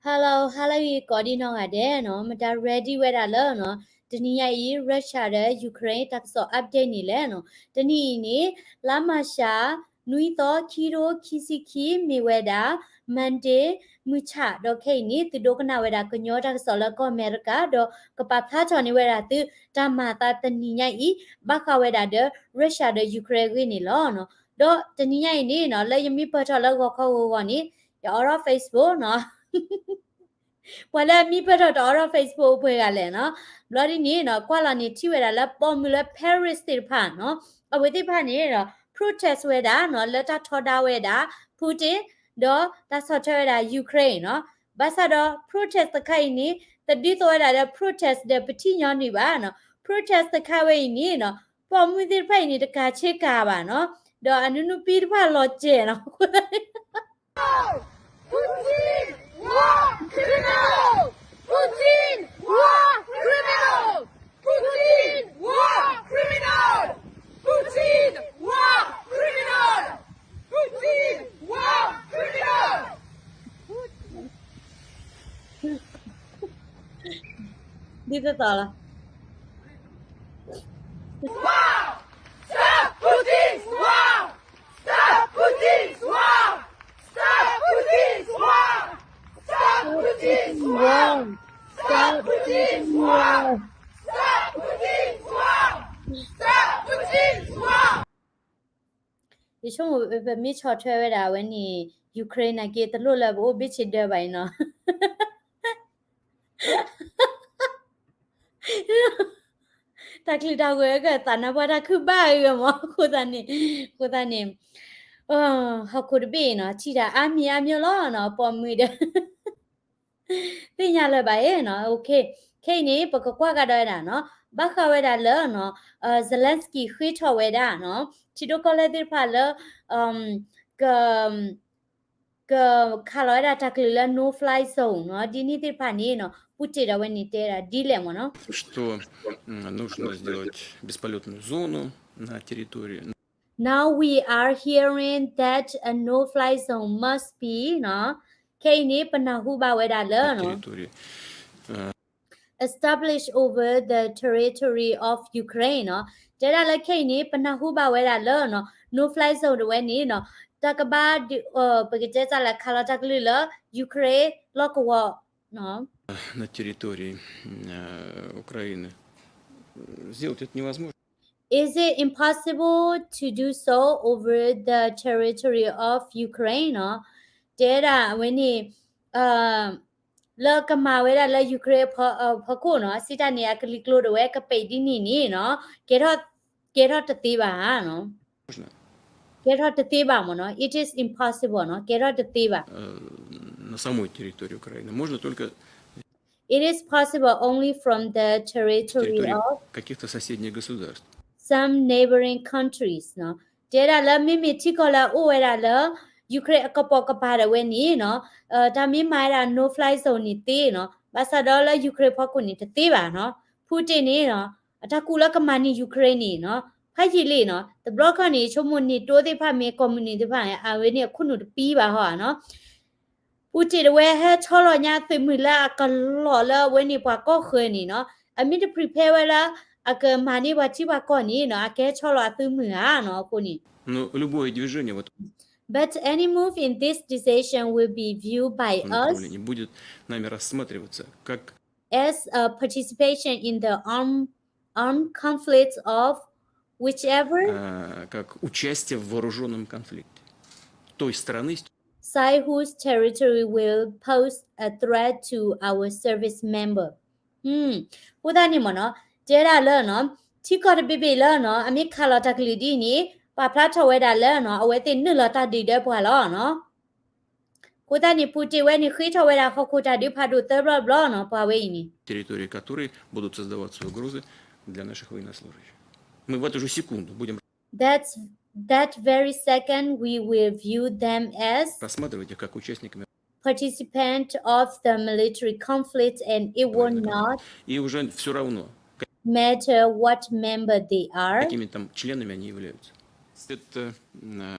Hello, hello ဂ့ၤကိးဒံနီၢ်ဂၤဒဲးနီၤ, မတၤ ready ဝဲဒၣ်လၢနီၤ, တနံၤညါအံၤ Russia ဒီး Ukraine တၢ်ကစီၣ် update န့ၣ်လဲၣ်နီၤ, တနံၤအံၤန့ၣ် လါမၤရှး နွံသီ ခံကထိခံဆံခံ မ့ၢ်ဝဲဒၣ် Monday မုၢ်ဆၣ် ဒီးခဲအံၤန့ၣ် သုဒိကနၣ်ဝဲဒၣ်ကညီတၢ်ကစီၣ်လၢကီၢ်အမဲရကၤ ဒီးကပာ်ဖျါထီၣ်န့ၢ်ဝဲဒၣ်သု တၢ်မၤအသးတနံၤညါအံၤ ဘၣ်ဃးဝဲဒၣ်ဒီး Russia ဒီး Ukraine အဂ့ၢ်န့ၣ်လီၤနီၤ. ဒီးတနံၤညါအံၤန့ၣ်နီၤ လၢယမ့ၢ်ပၢၢ်ထီၣ်လၢဂီၤခီဂီၤဂီၤန့ၣ် ယအိးထီၣ် Facebook နီၤ ပှၤလၢအမံပၢၢ်ထီၣ်တအိးထီၣ် Facebook ပှဲၤဂၤလဲၣ်နီၤ, ဘျီဒ်န့ၣ်နီၤ ကွၢ်လီၤန့ၣ်ထံၣ်ဝဲဒၣ်လၢပိာ်မုၣ်လၢ Paris သ့ၣ်တဖၣ်နီၤ, အဝဲသ့ၣ်တဖၣ်န့ၣ်ဒီး protest ဝဲဒၣ်နီၤ လၢတၢ်ထီဒါဝဲဒၣ် Putin ဒီးတၢ်ဆီၣ်ထွဲဝဲဒၣ် Ukraine နီၤ, ဘၣ်ဆၣ်ဒီး protest တခါအံၤန့ၣ် တဒ်သိးဝဲဒၣ်လၢ protest ဒီးပထံၣ်ညီနုၢ်ဘၣ်နီၤ, protest တခါဝဲအံၤန့ၣ်နီၤ ပိာ်မုၣ်သ့ၣ်တဖၣ်အံၤန့ၣ် တကၤဆ့ကၤဘၣ်နီၤ, ဒီးအနူနူပံတဖၣ်လီၤစဲၤနီၤ Putin, war criminal! Putin, war criminal! Putin, war criminal! Putin, war criminal! Putin, war criminal! ဒ်သိးသိးလီၤ Stop Putin's war! Stop Putin's war! Stop Putin's war! Stop Putin's war! Stop Putin's war! Stop Putin's war! Stop Putin's war! ယဆိကမိၣ်ပမ့ၢ်ဆီၣ်ထွဲဝဲဒၣ်ဝဲန့ၣ် Ukraine နာ်က့ တလိၣ်လၢပအိၣ်ဘ့ၣ်ဆ့ဒၢဘၣ်အံၤနီၤ တၢ်ကလုၢ်တၢ်ဂွဲၤကသးနါပှၢ်တၢ်ခုၣ်ဘၣ်အဂ့ၢ်မး အဃိသတးန့ၣ် အဃိသတးန့ၣ် ဟီၣ်ခိၣ်တဘ့ၣ်အံၤနီၤ ထံၣ်တၢ်အါမံၤအါမံၤလီၤနီၤ ပိာ်မုၣ်ဒီး သ့ၣ်ညါလၢၤဘၣ်အံၤနီၤ okay ခဲအံၤန့ၣ် ပကကွၢ်ကဒီးဝဲဒၣ်နီၤ ဘၣ်ဃးဝဲဒၣ်လၢနီၤ Zelensky ဃ့ထီၣ်ဝဲဒၣ်နီၤ ထံဒိၣ်ကီၢ်လဲၢ်သ့ၣ်တဖၣ်လၢ က ကခးလီၤဝဲဒၣ်တၢ်ကလုၢ်လၢ no fly zone နီၤ ဒ်န့ၣ်သ့ၣ်တဖၣ်န့ၣ်နီၤ Putin ဒီးဝဲန့ၣ်တဲဒၣ်ဒ်လဲၣ်မးနီၤ что нужно сделать бесполётную зону на территории. Now we are hearing that a no fly zone must be နီၤ ခဲအံၤန့ၣ် ပနၢ်ဟူဘၣ်ဝဲဒၣ်လၢနီၤ established over the territory of Ukraine နီၤ တဲဒၣ်လၢခဲအံၤန့ၣ် ပနၢ်ဟူဘၣ်ဝဲဒၣ်လၢနီၤ no fly zone တဝဲန့ၣ်နီၤ တၢ်ကဘၣ်ဒုး ပကတဲတၢ်လၢခးလီၤတၢ်ကလုၢ်လၢ Ukraine လီၢ်ကဝီၤ на территории Украины сделать это невозможно. Is it impossible to do so over the territory of Ukraine နီၤ တဲဒၣ်အဝဲန့ၣ် လၢကမၤဝဲဒၣ်လၢ Ukraine ဖီခိၣ်နီၤ စံးတၢ်န့ၣ် အကလံၤကျိၤတဝဲကပဲာ်ဒ်န့ၣ်န့ၣ်နီၤ ကဲထီၣ်တသ့ဘၣ်နီၤ ကဲထီၣ်တသ့ဘၣ်မ့ၢ်နီၤ it is impossible နီၤ ကဲထီၣ်တသ့ဘၣ် на самой территории Украины. Можно только It is possible only from the territory of каких-то соседних государств. Some neighboring countries နီၤ တဲဒၣ်လၢမ့မ့ၢ်ထံကီၢ်လၢအအိၣ်ဝဲဒၣ်လၢ Ukraine အကပိာ်ကပၤဒၣ်ဝဲန့ၣ်နီၤ တၢ်မ့ၢ်မၤဝဲဒၣ် no fly zone န့ၣ်သ့နီၤ ဘၣ်ဆၣ်ဒီးလၢ Ukraine ဖီခိၣ်န့ၣ်တသ့ဘၣ်နီၤ Putin န့ၣ်နီၤ အတၢ်ကူၣ်လၢကမၤန့ၢ် Ukraine န့ၣ်နီၤ ဖးယံာ်လံနီၤ တဘျီခီန့ၣ် ဆိကမိၣ် NATO သ့ၣ်တဖၣ်မ့ၢ် ကီၢ်မုၢ်နုာ်သ့ၣ်တဖၣ်န့ၣ် အဝဲန့ၣ်အခိၣ်နူာ်တပံဘၣ်ဟီနီၤ Putin တဝဲဟဲဆီလီၤညါအသုးမုၢ်လၢအကလီၤလၢအဝဲန့ၣ်ပှၤကီၢ်ဃၢၤန့ၣ်နီၤ အမ့ၢ်တ prepare ဝဲလၢ အကမၤန့ၢ်ပှၤထံပှၤကီၢ်န့ၣ်နီၤ အကဟဲဆီလီၤအသုးမုၢ်ဧါနီၤ အဃိန့ၣ် But any move in this decision will be viewed by us as a participation in the armed, armed conflict of whichever side whose territory will pose a threat to our service member. အဃိသတးန့ၣ်မ့ၢ်နီၤ တဲဒၣ်လၢနီၤ ထံကီၢ်တဘ့ၣ်ဘ့ၣ်လၢနီၤ အမ့ၢ်ခးလီၤတၢ်ကလုၢ်ဒ်န့ၣ် ပာ်ဖျါထီၣ်ဝဲဒၣ်လၢနီၤ အဝဲသ့ၣ်နုာ်လီၤတၢ်ဒုးဒၢပှၤလီၤနီၤ အဃိသတးန့ၣ် Putin ဝဲန့ၣ် ဃ့ထီၣ်ဝဲဒၣ်ဟီၣ်ခိၣ်တၢ်ဒုးဖးဒိၣ်သၢဘျီတဘျီနီၤ ပှၤဝဲအံၤန့ၣ် территории которой будут создаваться угрозы для наших военнослужащих. Мы в эту же секунду будем That's, that very second we will view them as рассматривать их как участниками participant of the military conflict and it will not и уже все равно matter what member they are. Какими там членами они являются. Это, м,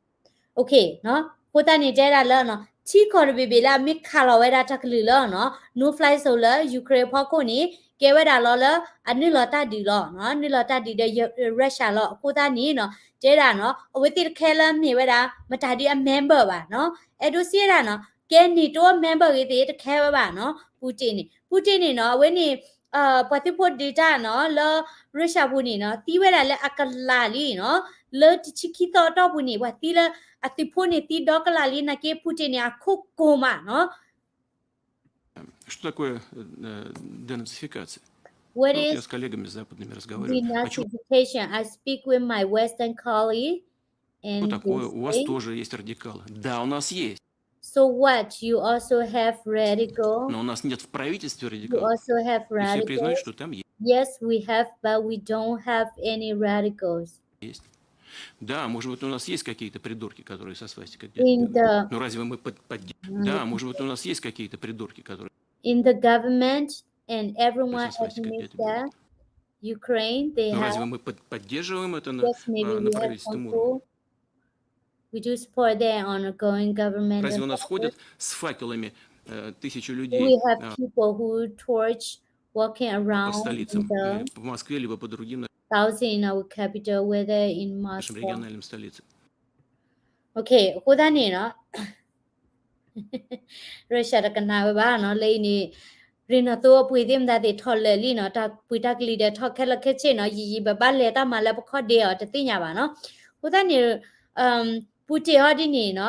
Okay နီၤ အဃိသတးန့ၣ်တဲဒၣ်လၢနီၤ ထံကီၢ်တဘ့ၣ်ဘ့ၣ်လၢအမ့ၢ်ခးလီၤဝဲဒၣ်တၢ်ကလုၢ်လၢနီၤ no fly zone လၢ Ukraine ဖီခိၣ်န့ၣ် ကဲဝဲဒၣ်လီၤလၢအနုာ်လီၤတၢ်ဒုးလီၤနီၤ နုာ်လီၤတၢ်ဒုးဒီး Russia လီၤ. အဃိသတးန့ၣ်နီၤ တဲဒၣ်နီၤ အဝဲသ့ၣ်တခဲလၢမ့ၢ်ဝဲဒၣ် မတၤဒ်အ member ဘၣ်နီၤ အဲၣ်ဒိးစံးဝဲဒၣ်နီၤ ကဲ NATO member ဂ့ၤသ့ၣ်တခဲဝဲဘၣ်နီၤ Putin န့ၣ် Putin န့ၣ်နီၤ အဝဲန့ၣ် ပှၤသုးဖိဒုးတၢ်နီၤ လၢ Russia ပူၤန့ၣ်နီၤ သံဝဲဒၣ်လၢအကလးလံနီၤ လၢတဆံခံသီအတီၢ်ပူၤန့ၣ် ပှၤသံလၢအသုးဖိန့ၣ်သံဒီကလးလံ နာ်က့ Putin န့ၣ် အခိၣ်ကိၤမးနီၤ Что такое, э, денацификация? What is я с коллегами западными разговариваю. Хочу denazification? I speak with my Western colleague and такое? У вас тоже есть радикалы. Да, у нас есть. So what? You also have radical? Но у нас нет в правительстве радикалов. You also have radical? И все признают, что там есть. Yes, we have, but we don't have any radicals. Есть. Да, может быть, у нас есть какие-то придурки, которые со свастикой где-то. In the, ну, разве мы под, поддерживаем? Да, может быть, у нас есть какие-то придурки, которые. In the government and everyone administer Ukraine, they have. Ну, разве мы под, поддерживаем это на, yes, maybe на, на правительственном уровне? We do support them on ongoing government. Разве у нас ходят с факелами, э, тысячи людей, we have people who torch walking around по столицам, в Москве, либо по другим нашим региональным столицам? Okay, အဃိသတးန့ၣ်နီၤ Russia တကနၣ်ဝဲဘၣ်နီၤ လၢအံၤန့ၣ် ရ့ၣ်နီၣ်သိအပှ့ၤသ့ၣ်မတၤသ့ၣ်ထီၣ်လၢာ်လံနီၤ တၢ်ပှ့ၤတၢ်ကလံၤဒီးထီၣ်ခဲလၢာ်ခဲဆ့နီၤ ယံာ်ယံာ်ဘၣ်ဘၣ်လဲၤတၢ်မၤလၢပခီၣ်ဒ့အီၤ တသ့ၣ်ညါဘၣ်နီၤ အဃိသတးန့ၣ် Putin ဟီဒ်န့ၣ်နီၤ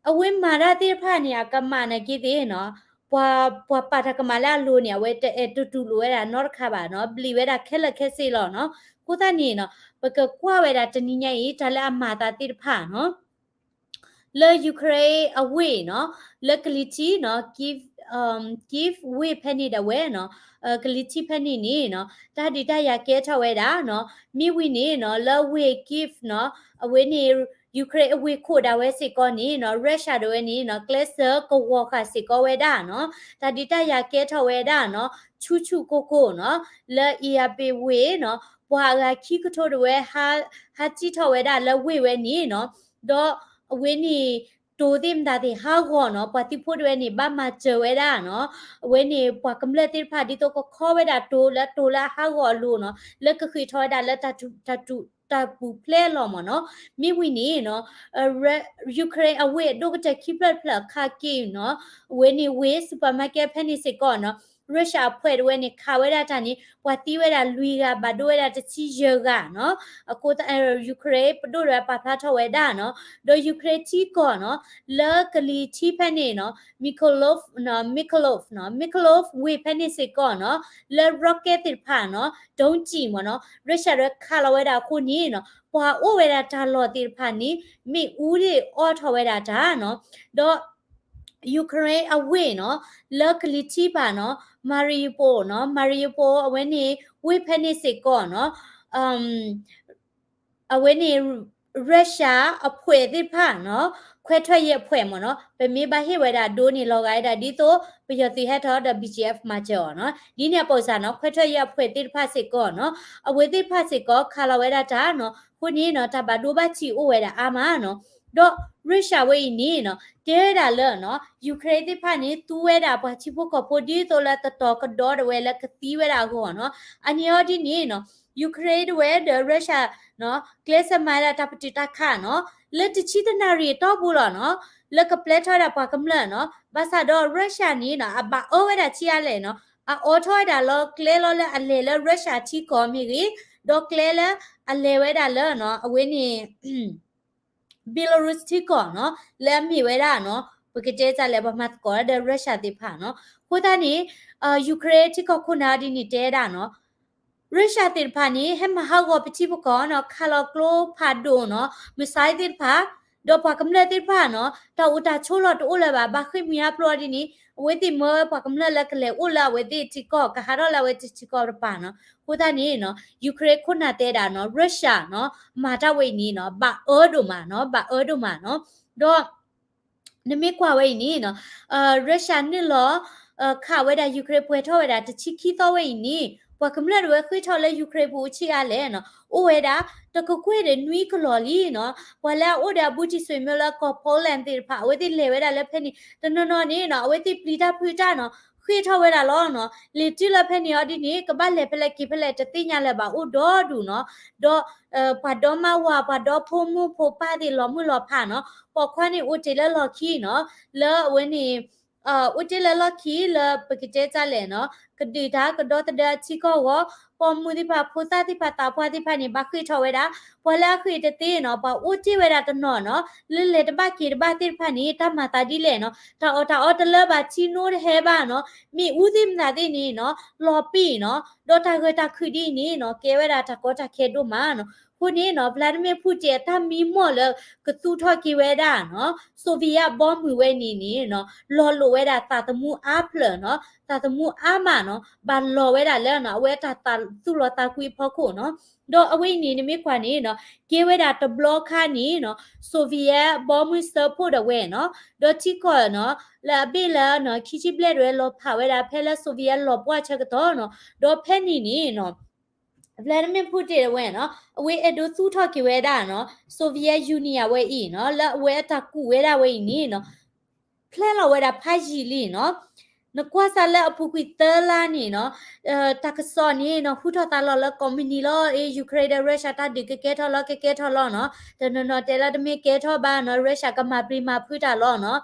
အဝဲမၤတၢ်သ့ၣ်တဖၣ်န့ၣ် အကမၣ်နာ်က့သ့ၣ်နီၤ ပှၤ ပှၤပာ်တၢ်ကမၣ်လၢအလိၤန့ၣ် အဝဲတအဲၣ်တတူၢ်လိာ်ဝဲဒၣ်နီတခါဘၣ်နီၤ ဘျံးဝဲဒၣ်ခဲလၢာ်ခဲဆ့လီၤနီၤ အဃိသတးန့ၣ်နီၤ ပကကွၢ်ဝဲဒၣ်တနံၤညါအံၤ တၢ်လၢအမၤသးသ့ၣ်တဖၣ်နီၤ လၢ Ukraine အဝ့ၢ်နီၤ လၢကလံၤထံးနီၤ Kyiv, Kyiv ဝ့ၢ်ဖဲန့ၣ်ဒၣ်ဝဲနီၤ ကလံၤထံးဖဲန့ၣ်န့ၣ်နီၤ တၢ်ဒုးတၢ်ယၤကဲထီၣ်ဝဲဒၣ်နီၤ မ့ၢ်ဝံၤန့ၣ်နီၤ လၢဝ့ၢ် Kyiv နီၤ အဝဲန့ၣ် Ukraine အဝ့ၢ်ခိၣ်ဒၣ်ဝဲစ့ၢ်ကီးန့ၣ်နီၤ Russia ဒၣ်ဝဲန့ၣ်နီၤ ကျဲးစၢးကဝီၤဃာ်စ့ၢ်ကီးဝဲဒၣ်နီၤ တၢ်ဒုးတၢ်ယၤကဲထီၣ်ဝဲဒၣ်နီၤ ဆူၣ်ဆူၣ်ကိၢ်ကိၢ်နီၤ လၢ Irpin ဝ့ၢ်နီၤ ပှၤအဂၤခံကထိဒၣ်ဝဲ ဟးစံၣ်ထီၣ်ဝဲဒၣ်လၢဝ့ၢ်ဝဲန့ၣ်နီၤ ဒီးအဝဲန့ၣ် တိၤသ့ၣ်မတၤသ့ၣ်ဟးဂီၤနီၤ ပှၤသုးဖိဒၣ်ဝဲန့ၣ် ဘၣ်မၤစၢၤဝဲဒၣ်နီၤ အဝဲန့ၣ် ပှၤကမျၢၢ်သ့ၣ်တဖၣ် ဒ်သိးကခီဝဲဒၣ်တိၤလၢတိၤလၢအဟးဂီၤအလိၤနီၤ လၢကဃ့ၢ်ထီၣ်ဝဲဒၣ်လၢတၢ်တူၢ် တၢ်ပူၤဖျဲးလီၤမ့ၢ်နီၤ မ့ၢ်ဝံၤန့ၣ်နီၤ Ukraine အဝ့ၢ်အဒိၣ်ကတၢၢ်ခံဖျၢၣ်တဖျၢၣ် Kharkiv နီၤ အဝဲန့ၣ်ဝ့ၢ် supermarket ဖဲန့ၣ်စ့ၢ်ကီးနီၤ Russia အဖှဲးဒၣ်ဝဲန့ၣ် ခးဝဲဒၣ်တၢ်န့ၣ် ပှၤသံဝဲဒၣ်လွံၢ်ဂၤ ဘၣ်ဒိဝဲဒၣ်တဆံယဲၢ်ဂၤနီၤ အဃိ Ukraine ပဒိၣ်ဒၣ်ဝဲပာ်ဖျါထီၣ်ဝဲဒၣ်နီၤ ဒီး Ukraine ထံကီၢ်နီၤ လၢကလံၤထံးဖဲန့ၣ်နီၤ Mykolaiv နီၤ Mykolaiv နီၤ Mykolaiv ဝ့ၢ်ဖဲန့ၣ်စ့ၢ်ကီးနီၤ လၢ rocket သ့ၣ်တဖၣ်နီၤ ဒုံးကျည် မ့ၢ်နီၤ Russia ဒၣ်ဝဲခးလီၤဝဲဒၣ်အဃိန့ၣ်နီၤ ပှၤအိၣ်ဝဲဒၣ်တၢ်လီၢ်သ့ၣ်တဖၣ်န့ၣ် မ့ၣ်အူဒၣ်အီထီၣ်ဝဲဒၣ်တၢ်နီၤ ဒီး Ukraine အဝ့ၢ်နီၤ လၢကလံၤထံးပၤနီၤ Mariupol နီၤ Mariupol အဝဲန့ၣ် ဝ့ၢ်ဖဲန့ၣ်စ့ၢ်ကီးနီၤ အဝဲန့ၣ် Russia အဖှဲးသ့ၣ်တဖၣ်နီၤ ခွဲထွက်ရေးအဖွဲ့ မ့ၢ်နီၤ ပမ့ၢ်ဘၣ်ဟ့ၣ်ဝဲဒၣ်ဒိန့ၣ် လီၤဂာ်ဝဲဒၣ်ဒ်သိး ပယီၤသုးဟဲထီၣ်ဒီး B G F မၤစၢၤအီၤနီၤ ဒ်န့ၣ်အပိစၢ်နီၤ ခွဲထွက်ရေးအဖွဲ့ သ့ၣ်တဖၣ်စ့ၢ်ကီးနီၤ အဝဲသ့ၣ်တဖၣ်စ့ၢ်ကီး ခးလီၤဝဲဒၣ်တၢ်နီၤ အဃိန့ၣ်နီၤ တၢ်ဘၣ်ဒိဘၣ်ထံးအိၣ်ဝဲဒၣ်အါမးနီၤ ဒီး Russia ဝဲအံၤန့ၣ်နီၤ တဲဝဲဒၣ်လၢနီၤ Ukraine သ့ၣ်တဖၣ်န့ၣ် သူဝဲဒၣ်ပှၤထံဖိကီၢ်ဖိ ဒ်သိးလၢတတီၤကဒီးဒၣ်ဝဲလၢကသံဝဲဒၣ်အဂီၢ်နီၤ အန့ၣ်အီၤဒ်န့ၣ်နီၤ Ukraine ဒၣ်ဝဲဒီး Russia နီၤ ကျဲးစၢးမၤဝဲဒၣ်တၢ်ပတုာ်တၢ်ခးနီၤ လၢတဆံတနၣ်ရံၣ်အတီၢ်ပူၤလီၤနီၤ လၢကပျဲထီၣ်ဝဲဒၣ်ပှၤကမျၢၢ်နီၤ ဘၣ်ဆၣ်ဒီး Russia န့ၣ်နီၤ အဘၣ်အၢဝဲဒၣ်ထံအါလဲၣ်နီၤ အအိးထီၣ်ဝဲဒၣ်လီၤကျဲလီၤလၢအလဲၤလၢ Russia ထံကီၢ်မ့ၢ်ဂ့ၤ ဒီးကျဲလၢအလဲၤဝဲဒၣ်လၢနီၤ အဝဲန့ၣ် Belarus ထံကီၢ်နီၤ လၢအမ့ၢ်ဝဲဒၣ်နီၤ ပကတဲတၢ်လဲၣ် ပှၤမၤသကိးဒီး Russia သ့ၣ်တဖၣ်နီၤ အဃိသတးန့ၣ် Ukraine ထံကီၢ်ခိၣ်နၢ်ဒ်န့ၣ်တဲဒၣ်နီၤ Russia သ့ၣ်တဖၣ်န့ၣ် ဟဲမၤဟးဂီၤပထံပကီၢ်နီၤ ခးလီၤကျိဖးဒိၣ်နီၤ missile သ့ၣ်တဖၣ် ဒီးပှၤကမျၢၢ်သ့ၣ်တဖၣ်နီၤ တၢ်အိၣ်တၢ်ဆိးလီၤတအိၣ်လၢၤဘၣ် ဘၣ်ဃ့ၢ်မှံဟးဖျိးဒ်န့ၣ် အဝဲသ့ၣ်မၢဝဲပှၤကမျၢၢ်လၢကလဲၤအိၣ်လၢအဝဲသ့ၣ်ထံကီၢ် ကဟးထီၣ်လၢအဝဲသ့ၣ်ထံကီၢ်တပၤနီၤ အဃိသတးန့ၣ်နီၤ Ukraine ခိၣ်နၢ်တဲဒၣ်နီၤ Russia နီၤ မၤတၢ်ဝဲအံၤန့ၣ်နီၤ ဘၣ်အၢဒိၣ်မးနီၤ ဘၣ်အၢဒိၣ်မးနီၤ ဒီး နမ့ၢ်ကွၢ်ဝဲအံၤန့ၣ်နီၤ Russia နုာ်လီၤ ခးဝဲဒၣ် Ukraine ပှဲၤထီၣ်ဝဲဒၣ်တဆံခံသီဝဲအံၤန့ၣ် ပှၤကမျၢၢ်တဝဲဃ့ၢ်ထီၣ်လၢ Ukraine ပူၤအိၣ်ဆံးအါလဲၣ်နီၤ, အိၣ်ဝဲဒၣ် တကကွဲၢ်ဒီးနွံကလီၤလံနီၤ. ပှၤလၢအအိၣ်ဒီးအဘူးတံၢ်ဆွေမျိုးလၢကီၢ် Poland သ့ၣ်တဖၣ် အဝဲသ့ၣ်လဲၤဝဲဒၣ်လၢဖဲန့ၣ် တနီၤနီၤန့ၣ်နီၤ အဝဲသ့ၣ်ပျံၤတၢ်ဖုးတၢ်နီၤ ဃ့ၢ်ထီၣ်ဝဲဒၣ်လီၤနီၤ. လဲၤတုၤလၢဖဲန့ၣ်အီၤဒ်န့ၣ် ကဘၣ်လဲၤဖဲလဲၣ်က့ၤဖဲလဲၣ်တသ့ၣ်ညါလၢၤဘၣ် အိၣ်ဒီဒူၣ်နီၤ. ဒီး ပှၤဒီမါဝၤ ပှၤဒီဖိမုၣ်ဖိပၢ်သ့ၣ်လီၤမုၢ်လီၤဖးနီၤ, ပိာ်ခွါန့ၣ်အိၣ်တ့ၢ်လၢလီၢ်ခံနီၤ, လၢအဝဲန့ၣ် အိၣ်တ့ၢ်လၢလီၢ်ခံလၢပကတဲတၢ်လဲၣ်နီၤ, ကဒုးတၢ်ကဒီသဒၢအထံကီၢ်အဂီၢ်, ပိာ်မုၣ်သ့ၣ်တဖၣ် ဖိသၣ်သ့ၣ်တဖၣ် သးပှၢ်သ့ၣ်တဖၣ်န့ၣ် ဘၣ်ဃ့ၢ်ထီၣ်ဝဲဒၣ်, ပှၤလၢအဃ့ၢ်တသ့နီၤ ပှၤအိၣ်တ့ၢ်ဝဲဒၣ်တနီၤနီၤ, လၢလဲၤတဘၣ်က့ၤတဘၣ်သ့ၣ်တဖၣ်န့ၣ် တၢ်မၤသးဒ်လဲၣ်နီၤ, တၢ်အီၣ်တၢ်အီတလၢဘၣ် ထံနိတဟဲဘၣ်နီၤ, မ့ၣ်အူသ့ၣ်မနုၤသ့ၣ်န့ၣ်နီၤ လီၤပံာ်နီၤ, ဒီးတၢ်ဂဲၤတၢ်ခုၣ်ဒ်အံၤန့ၣ်နီၤ ကဲဝဲဒၣ်တၢ်ကီတၢ်ခဲဒိၣ်မးနီၤ. အဃိန့ၣ်နီၤ Vladimir Putin အတၢ်မံမီၢ်လၢကသူၣ်ထီၣ်က့ၤဝဲဒၣ်နီၤ Soviet ဘီမုၢ်ဝဲန့ၣ်န့ၣ်နီၤ လီၤလိာ်ဝဲဒၣ်သးသမူအါဖျၢၣ်နီၤ, သးသမူအါမးနီၤ, ဘၣ်လီၤဝဲဒၣ်လၢနီၤ အဝဲတၢ်သူၣ်လီၤသးကွံအဖီခိၣ်နီၤ. ဒီးအဝဲအံၤန့ၣ် နမ့ၢ်ကွၢ်န့ၣ်နီၤ ကဲဝဲဒၣ်တဘျီခါန့ၣ်နီၤ Soviet ဘီမုၢ်စၢဖှိၣ်ဒၣ်ဝဲနီၤ, ဒီးထံကီၢ်နီၤ လၢအဘ့ၣ်လၢနီၤ ခံဆံဘျဲၣ်ဒၣ်ဝဲလီၤဖးဝဲဒၣ်ဖဲလၢ Soviet လီၤပှီၢ်ဆၢကတီၢ်နီၤ, ဒီးဖဲန့ၣ်န့ၣ်နီၤ Vladimir Putin တဝဲနီၤ အဝဲအဲၣ်ဒိးသူၣ်ထီၣ်က့ၤဝဲဒၣ်နီၤ Soviet Union အဝဲအံၤနီၤ လၢအဝဲအတၢ်ကူၣ်ဝဲဒၣ်ဝဲအံၤန့ၣ်နီၤ ဖျဲလီၤဝဲဒၣ်ဖးယံာ်လံနီၤ. နကွၢ်စးလၢအပူၤကွံာ်သၢလါန့ၣ်နီၤ တၢ်ကစီၣ်န့ၣ်နီၤ ဟူထီၣ်သါလီၤလၢကိးမုၢ်နံၤလီၤ အ့ Ukraine ဒီး Russia တၢ်ဒုးကကဲထီၣ်လီၤ ကကဲထီၣ်လီၤနီၤ. တနီၤနီၤတဲလၢတမ့ၢ်ကဲထီၣ်ဘၣ်နီၤ Russia ကမၤပျံၤမၤဖုးတၢ်လီၤနီၤ.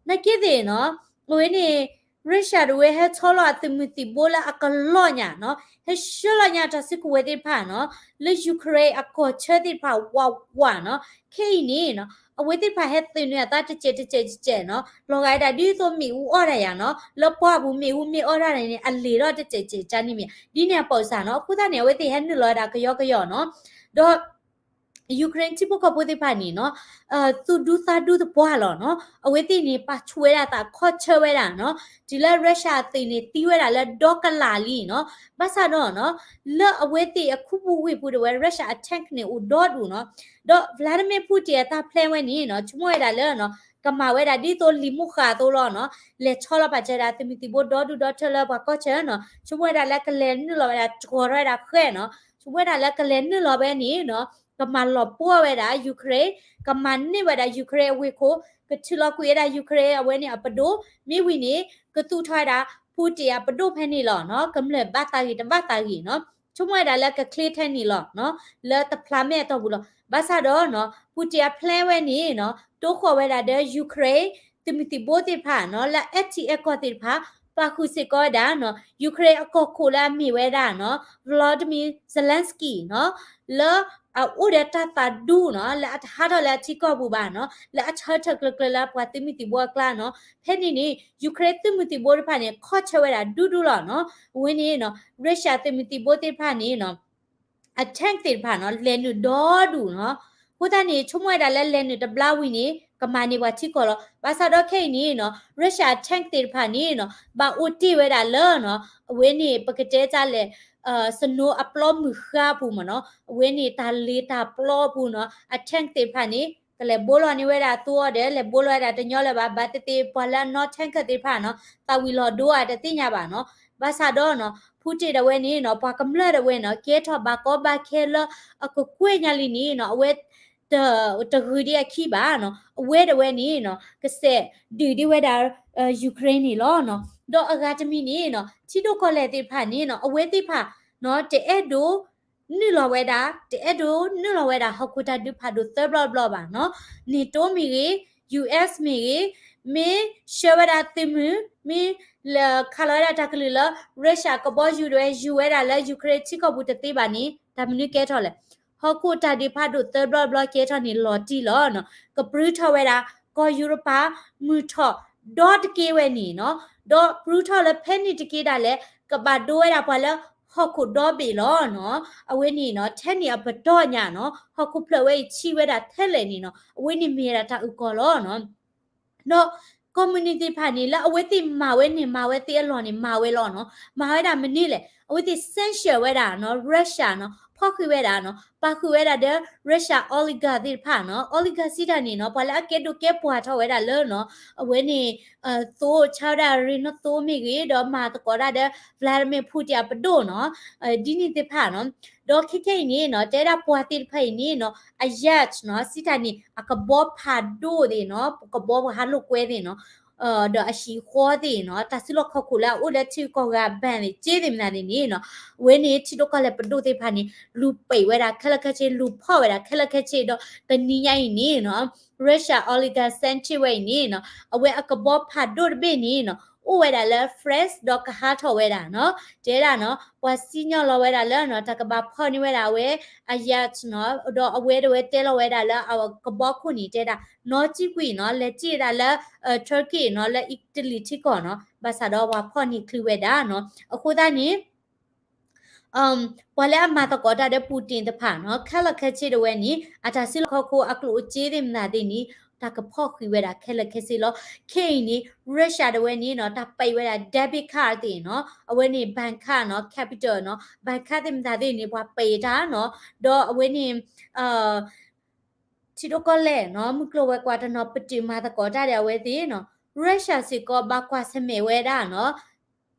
နာ်က့သ့ၣ်နီၤ အဝဲန့ၣ် Russia တဝဲဟဲဆီလီၤအသုးမုၢ်သံၣ်ဘိလၢအကလီၢ်ညါနီၤ ဟဲဆှၢလီၤညါတၢ်စုကဝဲၤသ့ၣ်တဖၣ်နီၤ လၢ Ukraine အကီၢ်ဆၢသ့ၣ်တဖၣ်ဝးဝးနီၤ. ခဲအံၤန့ၣ်နီၤ အဝဲသ့ၣ်တဖၣ်ဟဲသုးနုာ်အသးတစဲးတစဲးတစဲးနီၤ လီၤဂာ်ဒၣ်ဒ်သိးမ့ၣ်အူအီၣ်တၢ်ယၤနီၤ လၢပှၢ်ပူၤမ့ၣ်အူမ့ၢ်အီၣ်တၢ်န့ၣ် အလ့ၤထီၣ်တစဲးတစဲးတစဲးန့ၣ်မ့ၢ် ဒ်န့ၣ်အပိာ်စၢ်နီၤ. အဃိသတးန့ၣ် အဝဲသ့ၣ်ဟဲနုာ်လီၤဝဲဒၣ်ကယီကယီနီၤ ဒီး Ukraine ထံဖိကီၢ်ဖိသ့ၣ်တဖၣ်န့ၣ်နီၤ သူၣ်ဒူသးဒူသပှၢ်လီၤနီၤ အဝဲသ့ၣ်န့ၣ်ပာ်ဆူၣ်ဝဲဒၣ်သးခီၣ်ဆၢဝဲဒၣ်နီၤ တုၤလၢ Russia အသုးန့ၣ်သံဝဲဒၣ်လၢဒီကလးလံနီၤ. ဘၣ်ဆၣ်ဒီးနီၤ လၢအဝဲသ့ၣ်အခိၣ်ပူၤဝ့ၢ်ပူၤဒၣ်ဝဲ Russia အ tank န့ၣ်အိၣ်ဒီဒူၣ်နီၤ ဒီး Vladimir Putin အတၢ် plan ဝဲန့ၣ်နီၤ ဆိကမိၣ်ဝဲဒၣ်လၢနီၤ ကမၤဝဲဒၣ်ဒ်သိးလံာ်မိၢ်ဃာ်အသိးလီၤနီၤ လဲၤဆီလီၤပာ်စၢၤဒၣ်သုးမုၢ်သံၣ်ဘိဒီဒူၣ်ဒီထၢလၢပှၤကီၢ်ဆၢနီၤ ဆိကမိၣ်ဝဲဒၣ်လၢကလဲၤနုာ်လီၤဝဲဒၣ်တြီၤထီၣ်ဝဲဒၣ်ဃဲနီၤ ဆိကမိၣ်ဝဲဒၣ်လၢကလဲၤနုာ်လီၤဝဲန့ၣ်နီၤ ကမၤလီၤပှီၢ်ဝဲဒၣ် Ukraine ကမၤန့ၢ်ဝဲဒၣ် Ukraine အဝ့ၢ်ခိၣ် ကထုးလီၤကွံာ်ဝဲဒၣ် Ukraine အဝဲန့ၣ်အပဒိၣ် မ့ၢ်ဝံၤန့ၣ် ကသူၣ်ထီၣ်ဝဲဒၣ် Putin အပဒိၣ်ဖဲန့ၣ်လီၤနီၤ ကမျၢၢ်ဘၣ်သးဂ့ၤတဘၣ်သးဂ့ၤနီၤ ဆိကမိၣ်ဝဲဒၣ်လၢကချ့ထဲန့ၣ်လီၤနီၤ လၢတဖျါမဲာ်အတီၢ်ပူၤလီၤ. ဘၣ်ဆၣ်ဒီးနီၤ Putin အ plan ဝဲန့ၣ်နီၤ တိဃီၣ်ဝဲဒၣ်ဒီး Ukraine သုးမုၢ်သံၣ်ဘိသ့ၣ်တဖၣ်နီၤ လၢအ anti aircraft သ့ၣ်တဖၣ် ပာ်ဃုာ်စ့ၢ်ကီးဝဲဒၣ်နီၤ Ukraine အကီၢ်ခိၣ်လၢအမ့ၢ်ဝဲဒၣ်နီၤ Volodymyr Zelensky နီၤ လၢအအိၣ်ဒီးတၢ်သးဒူနီၤ လၢအတဟးထီၣ်လၢအထံကီၢ်ပူၤဘၣ်နီၤ လၢအဆၢထၢၣ်ကျၢၤကျၢၤလၢပှၤသုးမုၢ်သံၣ်ဘိအကျါနီၤ ဖဲန့ၣ်န့ၣ် Ukraine သုးမုၢ်သံၣ်ဘိသ့ၣ်တဖၣ်န့ၣ် ခီၣ်ဆၢဝဲဒၣ်ဒူဒူလီၤနီၤ အဝဲန့ၣ်နီၤ Russia သုးမုၢ်သံၣ်ဘိသ့ၣ်တဖၣ်န့ၣ်နီၤ အ tank သ့ၣ်တဖၣ်နီၤ လဲၤနုာ်ဒီဒူၣ်နီၤ အဃိသတးန့ၣ် ဆိကမိၣ်ဝဲဒၣ်လၢလဲၤနုာ်တဘျီဝံၤန့ၣ် ကမၤန့ၢ်ပှၤထံကီၢ်လီၤ. ဘၣ်ဆၣ်ဒီးခဲအံၤန့ၣ်နီၤ Russia အ tank သ့ၣ်တဖၣ်န့ၣ်နီၤ ဘၣ်အိၣ်တ့ၢ်ဝဲဒၣ်လၢနီၤ အဝဲန့ၣ် ပကတဲတၢ်လဲၣ် snow အပျီမုၢ်ဃါအပူၤမ့ၢ်နီၤ အဝဲန့ၣ်တၢ်လ့ၤတၢ်ပျီအပူၤနီၤ အ tank သ့ၣ်တဖၣ်န့ၣ် ကလဲၤဘိလီၤန့ၢ်ဝဲဒၣ်အသိအီၤဒီး လဲၤဘိလီၤဝဲဒၣ်တညီလၢၤဘၣ် ဘၣ်သ့ၣ်သ့ၣ်ပှၤလၢအနီၣ် tanker သ့ၣ်တဖၣ်နီၤ သးဝံၤလီၤဒိဧါတသ့ၣ်ညါဘၣ်နီၤ ဘၣ်ဆၣ်ဒီးနီၤ Putin ဒၣ်ဝဲန့ၣ်နီၤ ပှၤကမျၢၢ်ဒၣ်ဝဲနီၤ ကဲထီၣ်ဘၣ်ကီဘၣ်ခဲလၢအကကွဲၢ်ညါလံန့ၣ်နီၤ အဝဲ တဂုာ်ဒံးအခံဘၣ်နီၤ အဝဲဒၣ်ဝဲန့ၣ်နီၤ ကစဲးဒုးဒံးဝဲဒၣ် Ukraine န့ၣ်လီၤနီၤ ဒီးအဂၤတမံၤန့ၣ်နီၤ ထံဒိၣ်ကီၢ်လဲၢ်သ့ၣ်တဖၣ်န့ၣ်နီၤ အဝဲသ့ၣ်တဖၣ်နီၤ တအဲၣ်ဒိး နုာ်လီၤဝဲဒၣ် တအဲၣ်ဒိးနုာ်လီၤဝဲဒၣ် ဟီၣ်ခိၣ်တၢ်ဒုးဖးဒိၣ်သၢဘျီတဘျီဘၣ်နီၤ NATO မ့ၢ်ဂ့ၤ US မ့ၢ်ဂ့ၤ မ့ၢ်ဆှၢဝဲဒၣ်သုးမုၢ် မ့ၢ်ခးလီၤဝဲဒၣ်တၢ်ကလုၢ်လၢ Russia ကဘီယူၤဒၣ်ဝဲ ယူၤဝဲဒၣ်လၢ Ukraine ထံကီၢ်ပူၤတသ့ဘၣ်န့ၣ် တၢ်မနုၤကဲထီၣ်လဲၣ် ဟီၣ်ခိၣ်တၢ်ဒုးဖးဒိၣ်သၢဘျီတဘျီကဲထီၣ်န့ၣ်လီၤတံၢ်လီၤနီၤ ကပြုၢ်ထီၣ်ဝဲဒၣ် ကီၢ်ယူရပၤ မုၢ်ထီၣ်ဒီတက့ၢ်ဝဲန့ၣ်နီၤ ဒီးပြုၢ်ထီၣ်လၢဖဲန့ၣ်တက့ၢ်ဒၣ်လဲာ် ကဘၣ်ဒိဝဲဒၣ်ပှၤလၢ ဟီၣ်ခိၣ်ဒီဘ့ၣ်လီၤနီၤ အဝဲန့ၣ်နီၤ ထဲန့ၣ်အပတီၢ်ညါနီၤ ဟီၣ်ခိၣ်ဖျၢၣ်ဝဲအံၤဆံးဝဲဒၣ်ထဲလဲၣ်န့ၣ်နီၤ အဝဲန့ၣ်မ့ၢ်ဝဲဒၣ်တၢ်အုၣ်ကီၤလီၤနီၤ ဒီး ကီၢ်မုၢ်နံၤသ့ၣ်တဖၣ်န့ၣ် လၢအဝဲသ့ၣ်မၤဝဲန့ၣ် မၤဝဲသ့အလီၢ်န့ၣ် မၤဝဲလီၤနီၤ မၤဝဲဒၣ်မနုၤလဲၣ် အဝဲသ့ၣ် sanction ဝဲဒၣ်နီၤ Russia နီၤ ဖီၣ်ဃံးဝဲဒၣ်နီၤ ပာ်ဃုာ်ဝဲဒၣ်ဒီး Russia oligarch သ့ၣ်တဖၣ်နီၤ oligarch စံးတၢ်န့ၣ်နီၤ ပှၤလၢအကဲဒိၣ်ကဲပှၤထီၣ်ဝဲဒၣ်လၢနီၤ အဝဲန့ၣ် သိ ဆါဝဲဒၣ်ရ့ၣ်နီၣ်သိမ့ၢ်ဂ့ၤ ဒီးမၤသကိးတၢ်ဒီး Vladimir Putin အပဒိၣ်နီၤ ဒ်န့ၣ်သ့ၣ်တဖၣ်နီၤ ဒီးခဲခဲအံၤန့ၣ်နီၤ တဲဒၣ်ပှၤသ့ၣ်တဖၣ်အံၤန့ၣ်နီၤ အ yacht နီၤ စံးတၢ်န့ၣ် အကဘီဖးဒိၣ်သ့ၣ်နီၤ ကဘီပှၤဟးလိာ်ကွဲသ့ၣ်နီၤ ဒီးအဟံၣ်ဃီသ့ၣ်နီၤ တၢ်စုလီၢ်ခီၣ်ခိၣ်လၢအအိၣ်လၢထံဂုၤကီၢ်ဂၤ ဘဏ် သ့ၣ် ကၠ့သ့ၣ်မနုၤသ့ၣ်န့ၣ်နီၤ အဝဲန့ၣ်ထံဒိၣ်ကီၢ်လဲၢ်ပဒိၣ်သ့ၣ်တဖၣ်န့ၣ် လူၤပိတ်ဝဲဒၣ်ခဲလၢာ်ခဲဆ့ လူၤဖီၣ်ဝဲဒၣ်ခဲလၢာ်ခဲဆ့ဒီး တနံၤညါအံၤန့ၣ်နီၤ Russia oligarch Sanchez ဝဲအံၤန့ၣ်နီၤ အဝဲအကဘီဖးဒိၣ်တဘ့ၣ်န့ၣ်နီၤ အိၣ်ဝဲဒၣ်လၢ France ဒီးကဟးထီၣ်ဝဲဒၣ်နီၤ တဲဒၣ်နီၤ ပှၤစံၣ်ညီၣ်လီၤဝဲဒၣ်လၢနီၤ တၢ်ကဘၣ်ဖီၣ်န့ၢ်ဝဲဒၣ်အဝဲ အ yacht နီၤ ဒီးအဝဲတဝဲတဲလီၤဝဲဒၣ်လၢအကဘီခိၣ်န့ၣ် တဲဒၣ် နီၢ်ကံၣ်ကွံာ်နီၤ လဲၤစံၣ်ဝဲဒၣ်လၢ Turkey နီၤ လၢ Italy ထံကီၢ်နီၤ ဘၣ်ဆၣ်ဒီးပှၤဖီၣ်န့ၢ်ချုးဝဲဒၣ်နီၤ အဃိသတးန့ၣ် ပှၤလၢအမၤသကိးတၢ်ဒီး Putin တဖၣ်နီၤ ခဲလၢာ်ခဲဆ့တဝဲန့ၣ် အတၢ်စုလီၢ်ခီၣ်ခိၣ်အကျိၣ်အစ့သ့ၣ်မနုၤသ့ၣ်န့ၣ် တၢ်ကဖီၣ်ဃံးဝဲဒၣ်ခဲလၢာ်ခဲဆ့လီၤ. ခဲအံၤန့ၣ် Russia တဝဲန့ၣ်နီၤ တၢ်ပိတ်ဝဲဒၣ် debit card သ့ၣ်နီၤ အဝဲန့ၣ် bank card နီၤ capital နီၤ bank card သ့ၣ်မနုၤသ့ၣ်န့ၣ် ပှၤပိတ်တၢ်နီၤ ဒီးအဝဲန့ၣ် ထံဒိၣ်ကီၢ်လဲၢ်နီၤ မုၢ်ကျိၤဝဲၤကွာ်တနီၤ ပတုာ်မၤသကိးတၢ်ဒီးအဝဲသ့ၣ်နီၤ Russia စ့ၢ်ကီး ဘၣ်ကွၢ်ဆၢၣ်မဲာ်ဝဲဒၣ်နီၤ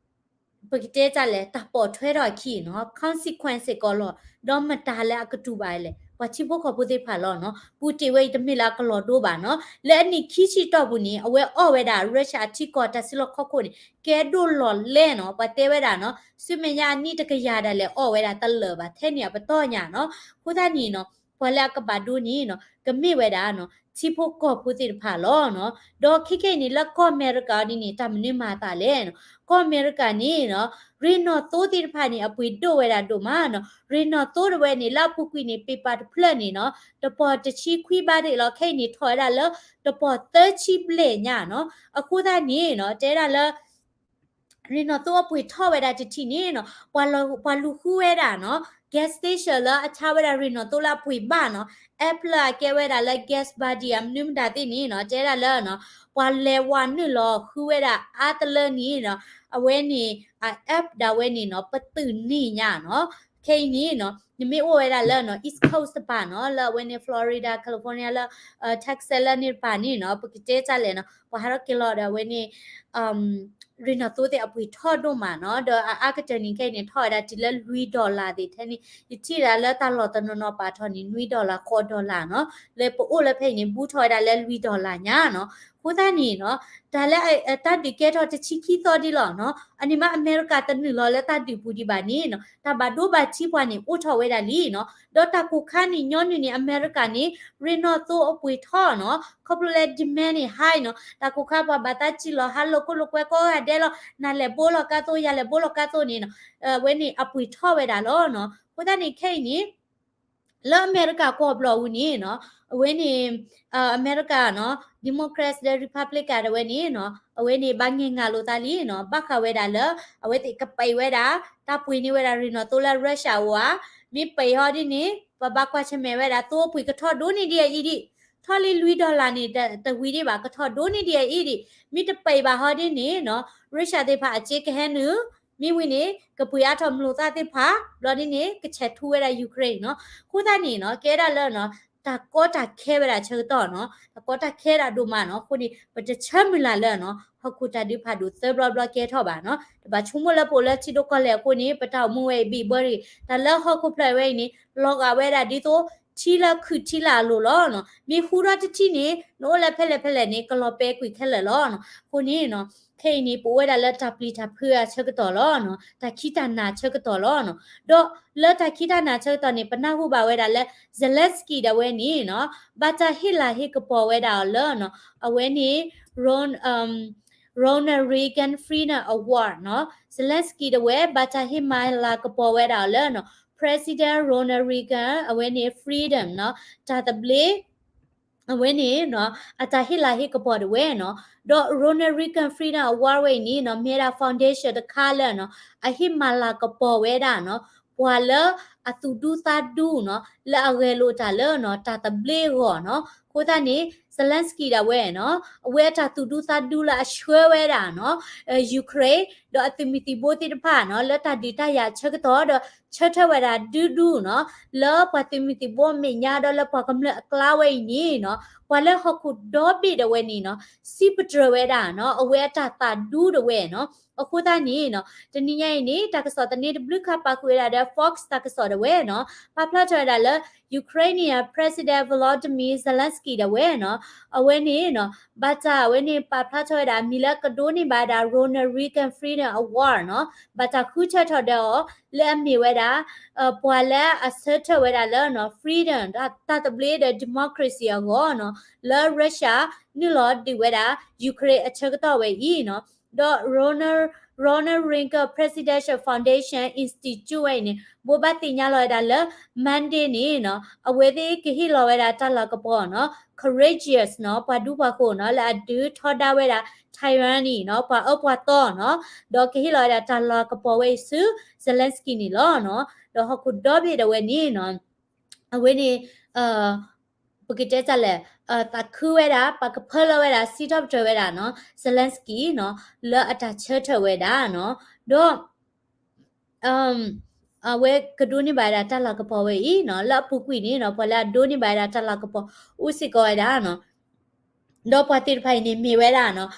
ပကတဲတၢ်လဲၣ် တၢ်ပိာ်ထွဲထီၣ်အခံနီၤ consequence စ့ၢ်ကီးလီၤ. ဒီးမတၤလၢအကတူၢ်ဘၣ်လဲၣ် ပှၤထံဖိကီၢ်ဖိသ့ၣ်တဖၣ်လီၤနီၤ Putin ဝဲအံၤတမ့ၢ်လၢအကလီၤဒိဘၣ်နီၤ လၢအနံၣ်ခံဆံတီၢ်ပူၤန့ၣ် အဝဲအီၣ်ဝဲဒၣ် Russia အထံကီၢ်တၢ်စုလီၢ်ခီၣ်ခိၣ်န့ၣ် ကဲဒိၣ်လီၤလဲၣ်နီၤ ပှၤတဲဝဲဒၣ်နီၤ ဆူမဲာ်ညါအနံၣ်တကယၤဒၣ်လဲာ်အီၣ်ဝဲဒၣ်တလၢာ်ဘၣ် ထဲန့ၣ်အပတီၢ်ညါနီၤ အဃိသတးန့ၣ်နီၤ ပှၤလၢအကဘၣ်ဒိန့ၣ်နီၤ ကမ့ၢ်ဝဲဒၣ်နီၤ ထံဖိကီၢ်ဖိသ့ၣ်တဖၣ်လီၤနီၤ ဒီးခဲခဲအံၤန့ၣ် လၢကီၢ်အမဲရကၤဒ်န့ၣ် တၢ်မနုၤမၤအသးလဲၣ်နီၤ ကီၢ်အမဲရကၤန့ၣ်နီၤ ရ့ၣ်နီၣ်သိသ့ၣ်တဖၣ်န့ၣ် အပှ့ၤဒိၣ်ဝဲဒၣ်ဒိၣ်မးနီၤ ရ့ၣ်နီၣ်သိတဝဲန့ၣ် လၢအပူၤကွံာ်န့ၣ် ပ့ၤပာ်တဖျၢၣ်န့ၣ်နီၤ တပီၢ်တဆံခွံဘးသ့ၣ်လီၤ ခဲအံၤန့ၣ်ထီၣ်ဝဲဒၣ်လၢ တပီၢ်သၢဆံဘျဲၣ်ညါနီၤ အဃိသတးန့ၣ်နီၤ တဲဒၣ်လၢ ရ့ၣ်နီၣ်သိအပှ့ၤထီၣ်ဝဲဒၣ်တထံၣ်န့ၣ်နီၤ ပှၤလူၤဃုဝဲဒၣ်နီၤ gas station လၢအဆါဝဲဒၣ်ရ့ၣ်နီၣ်သိလၢအပှ့ၤဘၣ်နီၤ app လၢအကဲဝဲဒၣ်လၢ gas buddy အမနုၤမတၤသ့ၣ်န့ၣ်နီၤ တဲဒၣ်လၢနီၤ ပှၤလဲၤဝးနုာ်လီၤဃုဝဲဒၣ်အါတလၢန့ၣ်နီၤ အဝဲန့ၣ် အ app ဒၣ်ဝဲန့ၣ်နီၤ ပသုးန့ၢ်ညါနီၤ ခဲအံၤန့ၣ်နီၤ နမ့ၢ်အိၣ်ဝဲဒၣ်လၢနီၤ East Coast တပၤနီၤ လၢအဝဲန့ၣ် Florida California လၢ Texas လၢန့ၣ်တပၤန့ၣ်နီၤ ပကတဲတၢ်လဲၣ်နီၤ ပှၤဟးထီၣ်က့ၤလီၤဒီးအဝဲန့ၣ် ရ့ၣ်နီၣ်သိသ့ၣ်အပှ့ၤထီၣ်ဒိၣ်မးနီၤ ဒီးအအါကတၢၢ်န့ၣ်ခဲအံၤန့ၣ် ထီၣ်ဝဲဒၣ်တုၤလၢလွံၢ် dollar သ့ၣ်ထဲန့ၣ် ယထံၣ်ဒၣ်လၢတၢ်လီၢ်တနီၤနီၤပာ်ထီၣ်န့ၣ် နွံ dollar ဃိး dollar နီၤ လၢပအိၣ်လၢဖဲအံၤန့ၣ် ဘူးထီၣ်ဝဲဒၣ်လၢလွံၢ် dollar ညါနီၤ အဃိသတးန့ၣ်နီၤ တၢ်လၢတၢ်ဒုးကဲထီၣ်တဆံခံသီဒ်လီၤနီၤ အန့ၣ်မးအမဲရကၤတနုာ်လီၤလၢတၢ်ဒုးပူၤဒံးဘၣ်န့ၣ်နီၤ တၢ်ဘၣ်ဒိဘၣ်ထံးပှၤန့ၣ် အိၣ်ထီၣ်ဝဲဒၣ်လံနီၤ ဒီးတၢ်ကိၢ်ခါန့ၣ်ညီနုၢ်န့ၣ် အမဲရကၤန့ၣ် ရ့ၣ်နီၣ်သိအပှ့ၤထီၣ်နီၤ ခီဖျိလၢ demand န့ၣ် high နီၤ တၢ်ကိၢ်ခါပှၤဘၣ်သးစံၣ်လီၤ ဟးလိာ်ခိၣ်လိာ်ကွဲကိးဂၤဒဲးလီၤ နၤလဲၤဘိလီၤကါသိ ယၤလဲၤဘိလီၤကါသိန့ၣ်နီၤ အဝဲန့ၣ်အပှ့ၤထီၣ်ဝဲဒၣ်လီၤနီၤ အဃိသတးန့ၣ်ခဲအံၤန့ၣ် လၢအမဲရကၤကီၢ်ဘျီၣ်အူန့ၣ်နီၤ အဝဲန့ၣ် အမဲရကၤနီၤ Democrats ဒီး Republican တဝဲန့ၣ်နီၤ အဝဲန့ၣ်ဘၣ်ငဲၢ်ငါလိာ်သးလံနီၤ ဘၣ်ဃးဝဲဒၣ်လၢ အဝဲသ့ၣ်ကပံာ်ဝဲဒၣ် တၢ်ပှ့ၤန့ၢ်ဝဲဒၣ်ရ့ၣ်နီၣ်သိလၢ Russia အအိၣ်ဧါ မ့ၢ်ပံာ်ဟီဒ်န့ၣ် ပဘၣ်ကွၢ်ဆၢၣ်မဲာ်ဝဲဒၣ် သိပှ့ၤကထီၣ်ဒိၣ်န့ၢ်ဒံးအအံၤဒံး ထီၣ်လံလွံၢ် dollar န့ၣ် တဝံၤဒံးဘၣ် ကထီၣ်ဒိၣ်န့ၢ်ဒံးအအံၤဒံး မ့ၢ်တပံာ်ဘၣ်ဟီဒ်န့ၣ်နီၤ Russia သ့ၣ်တဖၣ်အစ့ကဟဲနုာ် မ့ၢ်ဝံၤန့ၣ် ကပှ့ၤအါထီၣ်မျိာ်သၣ်သ့ၣ်တဖၣ် ဘျီဒ်န့ၣ် ကဆဲးထူဝဲဒၣ် Ukraine နီၤ. အဃိသတးန့ၣ်နီၤ ကဲဒၣ်လၢနီၤ တၢ်ကီတၢ်ခဲဝဲဒၣ်ဆၢကတီၢ်နီၤ တၢ်ကီတၢ်ခဲဒၣ်ဒိၣ်မးနီၤ. အဃိန့ၣ် ပတဆၢမုၢ်လၢ်လၢနီၤ ဟီၣ်ခိၣ်တၢ်ဒုးဖးဒိၣ်သၢဘျီဘျီကဲထီၣ်ဘၣ်နီၤ. တဘၣ်ဆိကမိၣ်လၢပအိၣ်လၢထံဒိၣ်ကီၢ်လဲၢ်အဃိန့ၣ် ပတၢ်အိၣ်မူဝဲအံၤဘံၣ်ဘၢရံၣ် တၢ်လၢဟီၣ်ခိၣ်ဖျၢၣ်ဝဲအံၤန့ၣ် လီၤဂာ်ဝဲဒၣ်ဒ်သိး ထံလၢခုၣ်ထံလၢအလိၤလီၤနီၤ. မ့ၢ်ဟူထီၣ်တထံၣ်န့ၣ် နအိၣ်လၢဖဲလဲၣ်ဖဲလဲၣ်န့ၣ် ကလီၤပဲာ်ကွံာ်ခဲလၢာ်လီၤနီၤ. အဃိန့ၣ်နီၤ ခဲအံၤန့ၣ် ပအိၣ်ဝဲဒၣ်လၢတၢ်ပျံၤတၢ်ဖုးအဆၢကတီၢ်လီၤနီၤ. တၢ်ခံးတၢ်နၤဆၢကတီၢ်လီၤနီၤ. ဒီးလၢတၢ်ခံးတၢ်နၤဆၢကတီၢ်န့ၣ် ပနၢ်ဟူဘၣ်ဝဲဒၣ်လၢ Zelensky ဒၣ်ဝဲန့ၣ်နီၤ ဘၣ်တၢ်ဟ့ၣ်လၤဟ့ၣ်ကပီၤဝဲဒၣ်အီၤလၢနီၤ အဝဲန့ၣ် Ron- Ronald Reagan Freedom Award နီၤ. Zelensky ဒၣ်ဝဲ ဘၣ်တၢ်ဟ့ၣ်မၤလၤကပီၤဝဲဒၣ်အီၤလၢနီၤ President Ronald Reagan အဝဲန့ၣ် Freedom နီၤ တၢ်သဘျ့ အဝဲန့ၣ်နီၤ အတၢ်ဟ့ၣ်လၤဟ့ၣ်ကပီၤဒၣ်ဝဲနီၤ. ဒီး Ronald Reagan Freedom Award ဝဲအံၤန့ၣ်နီၤ မ့ၢ်ဝဲဒၣ် foundation တခါလၢနီၤ အဟ့ၣ်မၤလၤကပီၤဝဲဒၣ်နီၤ ပှၤလၢအသူၣ်ဒူသးဒူနီၤ လၢအဂဲၤလိာ်တၢ်လၢနီၤ တၢ်သဘျ့အဂီၢ်နီၤ. အဃိသတးန့ၣ် Zelensky ဒၣ်ဝဲနီၤ အဝဲအတၢ်သူၣ်ဒူသးဒူလၢအဆှၢဝဲဒၣ်နီၤ Ukraine ဒီးအသုးမုၢ်သံၣ်ဘိသ့ၣ်တဖၣ်နီၤ လၢတၢ်ဒုးတၢ်ယၤအဆၢကတီၢ်ဒီး ဆၢထၢၣ်ဝဲဒၣ်ဒူဒူနီၤ လၢပှၤသုးမုၢ်သံၣ်ဘိအမဲာ်ညါဒီးလၢပှၤကမျၢၢ်အကျါဝဲအံၤန့ၣ်နီၤ ပှၤလၢဟီၣ်ခိၣ်ဒီဘ့ၣ်ဒၣ်ဝဲန့ၣ်နီၤ စံးပတြၢၤဝဲဒၣ်နီၤ အဝဲအတၢ်သးဒူဒၣ်ဝဲနီၤ အဃိသတးန့ၣ်နီၤ တနံၤညါအံၤန့ၣ် တၢ်ကစီၣ်သန့တဘျုးခါပာ်ဃုာ်ဝဲဒၣ်ဒီး Fox တၢ်ကစီၣ်ဒၣ်ဝဲနီၤ ပာ်ဖျါထီၣ်ဝဲဒၣ်လၢ Ukrainian President Volodymyr Zelensky ဒၣ်ဝဲနီၤ အဝဲန့ၣ်နီၤ ဘၣ်တၢ်အဝဲန့ၣ်ပာ်ဖျါထီၣ်ဝဲဒၣ် မံၤလၢကဒိးန့ၢ်ဘၣ်ဝဲဒၣ် Ronald Reagan Freedom Award နီၤ ဘၣ်တၢ်ဃုထၢထီၣ်ဒီးအီၤ လၢအမ့ၢ်ဝဲဒၣ် ပှၤလၢအဆၢထၢၣ်ဝဲဒၣ်လၢနီၤ freedom တၢ်သဘျ့ဒီး democracy အဂီၢ်နီၤ လၢ Russia နုာ်လီၤဒုးဝဲဒၣ် Ukraine အဆၢကတီၢ်ဝဲအံၤနီၤ ဒီး Ronald Ronald Reagan Presidential Foundation Institute ဝဲအံၤန့ၣ် ဘိးဘၣ်သ့ၣ်ညါလီၤဝဲဒၣ်လၢ Monday န့ၣ်နီၤ အဝဲသ့ၣ်ကဟ့ၣ်လီၤဝဲဒၣ်တၢ်လၤကပီၤနီၤ courageous နီၤ ပှၤဒူပှၤဃိၤနီၤ လၢအဒုးထီဒါဝဲဒၣ် tyranny နီၤ ပှၤအၢပှၤသီနီၤ ဒီးကဟ့ၣ်လီၤဝဲဒၣ်တၢ်လၤကပီၤဝဲအံၤဆူ Zelensky န့ၣ်လီၤနီၤ ဒီးဟီၣ်ခိၣ်ဒီဘ့ၣ်ဒၣ်ဝဲန့ၣ်နီၤ အဝဲန့ၣ် ပကတဲတၢ်လဲၣ် သးခုဝဲဒၣ် ပာ်ကဖၢလီၤဝဲဒၣ် စံးထီၣ်ပတြၢၤဝဲဒၣ်နီၤ Zelensky နီၤ လၢအတၢ်ဆၢထၢၣ်ဝဲဒၣ်နီၤ ဒီး အဝဲကဒိးန့ၢ်ဘၣ်ဝဲဒၣ်တၢ်လၤကပီၤဝဲအံၤနီၤ လၢအပူၤကွံာ်န့ၣ်နီၤ ပှၤလၢအဒိးန့ၢ်ဘၣ်ဝဲဒၣ်တၢ်လၤကပီၤ အိၣ်စ့ၢ်ကီးဝဲဒၣ်နီၤ ဒီးပှၤသ့ၣ်တဖၣ်အံၤန့ၣ် မ့ၢ်ဝဲဒၣ်နီၤ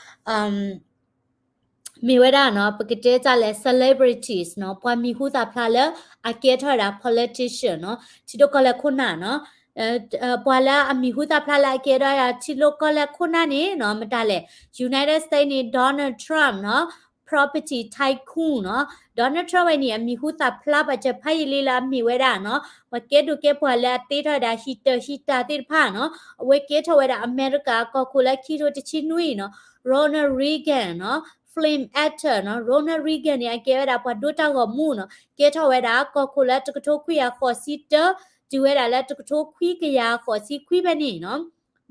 မ့ၢ်ဝဲဒၣ်နီၤ ပကတဲတၢ်လဲၣ် celebrities နီၤ ပှၤမံၤဟူသၣ်ဖျါလၢအကဲထီၣ်ဝဲဒၣ် politician နီၤ ထံဒိၣ်ကီၢ်လဲၢ်ခိၣ်နၢ်နီၤ ပှၤလၢအမံၤဟူသၣ်ဖျါလၢအကဲထီၣ်ဝဲဒၣ်ထံဒိၣ်ကီၢ်လဲၢ်ခိၣ်နၢ်န့ၣ်နီၤ မတၤလဲၣ် United States န့ၣ် Donald Trump နီၤ property tycoon နီၤ Donald Trump ဝဲန့ၣ် အမံၤဟူသၣ်ဖျါပာ်စၢၤဖးယံာ်လံလၢအမ့ၢ်ဝဲဒၣ်နီၤ ပှၤကဲဒိၣ်ကဲပှၢ်လၢအသ့ထီၣ်ဝဲဒၣ်ဟံၣ်တၢၢ်ဟံၣ်တၢ်သ့ၣ်တဖၣ်နီၤ အဝဲကဲထီၣ်ဝဲဒၣ်အမဲရကၤကီၢ်ခိၣ်လၢခံကထိတဆံနွံနီၤ Ronald Reagan နီၤ film actor နီၤ Ronald Reagan န့ၣ် အကဲဝဲဒၣ်ပှၤဒိတၢ်ဂီၤမူနီၤ ကဲထီၣ်ဝဲဒၣ်ကီၢ်ခိၣ်လၢတကထိခွံကယၤဃိးဆံတၢ တုၤဝဲဒၣ်လၢတကထိခွံကယၤဃိးဆံခွံဖဲန့ၣ်နီၤ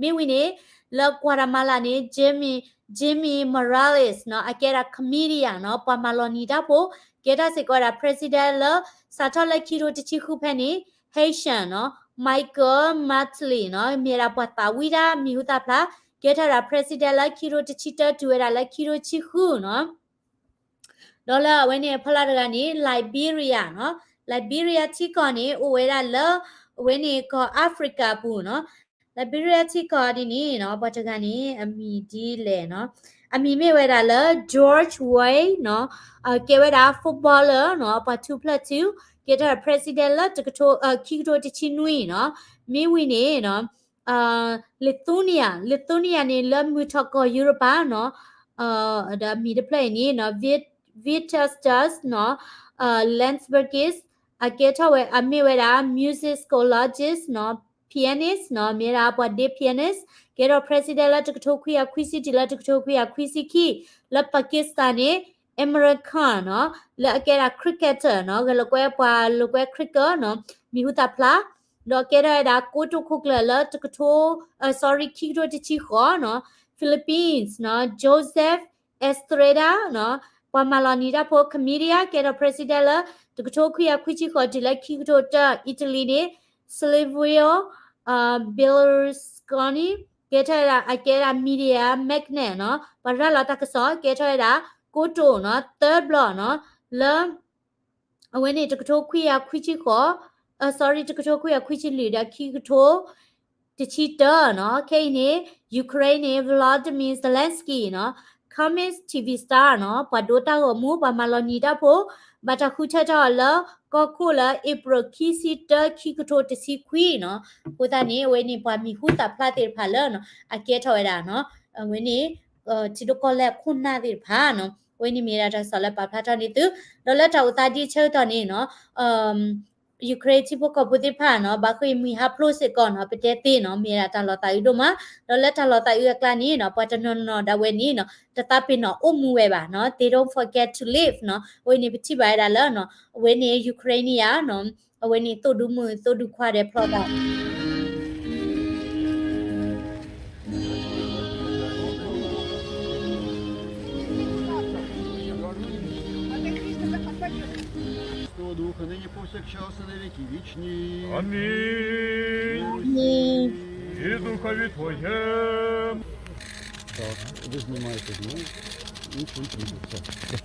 မ့ၢ်ဝံၤန့ၣ် လၢ Guatemala န့ၣ် Jimmy Jimmy Morales နီၤ အကဲဒၣ် comedian နီၤ ပှၤမၤလီၤနံၤတၢ်ဖိ ကဲထီၣ်စ့ၢ်ကီးဝဲဒၣ် president လၢ စးထီၣ်လၢခံကထိတဆံဃုဖဲန့ၣ် Haitian နီၤ Michael Martelly နီၤ မ့ၢ်ဝဲဒၣ်ပှၤသးဝံၣ်တၢ်မံၤဟူသၣ်ဖျါ ကဲထီၣ်ဝဲဒၣ် president လၢခံကထိတဆံတၢ တုၤဝဲဒၣ်လၢခံကထိတဆံဃုနီၤ ဒီးလၢအဝဲန့ၣ်အဖီလာ်တဂၤန့ၣ် Liberia နီၤ Liberia ထံကီၢ်န့ၣ် အိၣ်ဝဲဒၣ်လၢ အဝဲန့ၣ်ကီၢ် Africa အပူၤနီၤ Liberia ထံကီၢ်ဒ်န့ၣ်နီၤ ပှၤတဂၤန့ၣ် အမံၤဒ်လဲၣ်နီၤ အမံၤမ့ၢ်ဝဲဒၣ်လၢ George Weah နီၤ ကဲဝဲဒၣ် footballer နီၤ ပှၤထူဖျၢၣ်ထူ ကဲထီၣ် president လၢ ခံကထိတဆံနွံနီၤ မ့ၢ်ဝံၤန့ၣ်နီၤ Lithuania Lithuania န့ၣ် လၢမုၢ်ထီၣ်ကီၢ်ယူရပၤနီၤ ဒီးအမံၤတဖျၢၣ်အံၤန့ၣ်နီၤ Vytautas နီၤ Landsbergis အကဲထီၣ်ဝဲ အမ့ၢ်ဝဲဒၣ် musicologist နီၤ pianist နီၤ မ့ၢ်ဝဲဒၣ်ပှၤဒ့ pianist ကဲထီၣ် president လၢတကထိခွံကယၤခွံဆံတုၤလၢတကထိခွံကယၤခွံဆံခံ လၢ Pakistan န့ၣ် Imran Khan နီၤ လၢအကဲဒၣ် cricketer နီၤ ဂဲၤလိာ်ကွဲပှၤလိာ်ကွဲ cricket နီၤ မံၤဟူသၣ်ဖျါ ဒီးကဲထီၣ်ဝဲဒၣ်ကိတိာ်ခိၣ်ကျၢၢ်လၢတကထိ sorry ခံကထိတဆံဃိးနီၤ Philippines နီၤ Joseph Estrada နီၤ ပှၤမၤလီၤနံၤတၢ်ဖိ comedian ကဲထီၣ် president လၢတကထိခွံကယၤခွံဆံဃိးတုၤလၢခံကထိတၢ Italy န့ၣ် Silvio Berlusconi ကဲထီၣ်ဝဲဒၣ် အကဲဒၣ် media magnate နီၤ ပှၤရၤလီၤတၢ်ကစီၣ် ကဲထီၣ်ဝဲဒၣ် ကိတိာ်နီၤ သၢဘျီနီၤ လၢ အဝဲန့ၣ်တကထိခွံကယၤခွံဆံဃိး sorry တကထိခွံကယၤခွံဆံလွံၢ်ဒီးခံကထိ တဆံတၢနီၤ ခဲအံၤန့ၣ် Ukraine န့ၣ် Volodymyr Zelensky နီၤ Communist T V star နီၤ ပှၤဒိတၢ်ဂီၤမူ ပှၤမၤလီၤနံၤတၢ်ဖိ ဘၣ်တၢ်ဃုထၢထီၣ်အီၤလၢ ကီၢ်ခိၣ်လၢ April ခံဆံတၢ ခံကထိတဆံခွံနီၤ အဃိသတးန့ၣ် အဝဲန့ၣ်ပှၤမံၤဟူသၣ်ဖျါသ့ၣ်တဖၣ်လၢ အကဲထီၣ်ဝဲဒၣ်နီၤ အဝဲန့ၣ် ထံဒိၣ်ကီၢ်လဲၢ်ခိၣ်နၢ်သ့ၣ်တဖၣ်နီၤ အဝဲန့ၣ်မ့ၢ်ဒၣ်တၢ်ကစီၣ်လၢပာ်ဖျါထီၣ်န့ၢ်သု ဒီးလၢတၢ်အိၣ်သးဒ်အဆၢကတီၢ်န့ၣ်နီၤ Ukraine ထံဖိကီၢ်ဖိသ့ၣ်တဖၣ်နီၤ ဘၣ်ဃ့ၢ်မှံဟးဖျိးစ့ၢ်ကီးနီၤ ပတဲသ့နီၤ မ့ၢ်ဒၣ်တၢ်လီၤသးအုးဒိၣ်မး ဒီးလၢတၢ်လီၤသးအုးအကျါန့ၣ်နီၤ ပှၤတနီၤနီၤဒၣ်ဝဲန့ၣ်နီၤ တသးပ့ၤနီၣ်အိၣ်မူဝဲဘၣ်နီၤ they don't forget to live နီၤ အဝဲန့ၣ်ပထံၣ်ဘၣ်ဝဲဒၣ်လၢနီၤ အဝဲန့ၣ် Ukraine န့ၣ်ဧါနီၤ အဝဲန့ၣ်သိၣ်ဒူမုၣ်သိၣ်ဒူခွါဒီးဖျီသး Святого Духа, ныне, повсякчас, и на веки вечные. Аминь. И Духові Твоєм. Так, ви знімаєте, ну, нічого не буде. Все.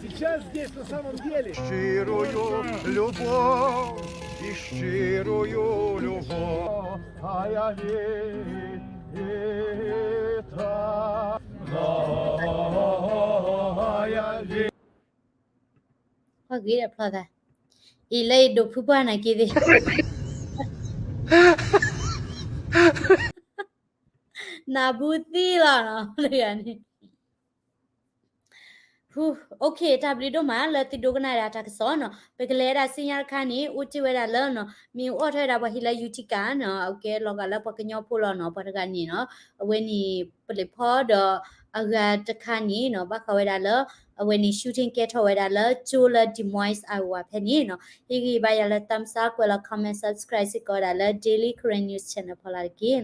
Сейчас здесь на самом деле. Щирую любов и щирую любов. Хီဂ့ၤဒီးဖျီသး, အံၤလၢယဒိးဖုပှၢ်နာ်က့သ့ၣ်, နၢ်ဘူးသံလီၤနီၤ, တဂၤန့ၣ် OK တၢ်ဘျုးဒိၣ်မးလၢသုဒိကနၣ်ဒၣ်တၢ်ကစီၣ်နီၤ, ပကလဲၤဒၣ်ဆူညါတခါန့ၣ် အိၣ်တ့ၢ်ဝဲဒၣ်လၢနီၤ မ့ၢ်အိၣ်ထီၣ်ဝဲဒၣ်ပှၤဟံးလၢ Utica နီၤ, အကဲလီၤဂာ်လၢပှၤကညီဖိလီၤနီၤ, ပှၤတဂၤန့ၣ်နီၤ, အဝဲန့ၣ် ပလဲၤဖီဒီးအဂၤတခါန့ၣ်နီၤ, ဘၣ်ဃးဝဲဒၣ်လၢ အဝဲန့ၣ် shooting ကဲထီၣ်ဝဲဒၣ်လၢကၠိလၢ Des Moines Iowa ဖဲန့ၣ်နီၤ, ဟ့ၣ်ဂံၢ်ဘါယၤလၢ thumbs up ကွဲးလီၤ comment subscribe စ့ၢ်ကီးဝဲဒၣ်လၢ Daily Karen News Channel ဖီလာ်တက့ၢ်နီၤ.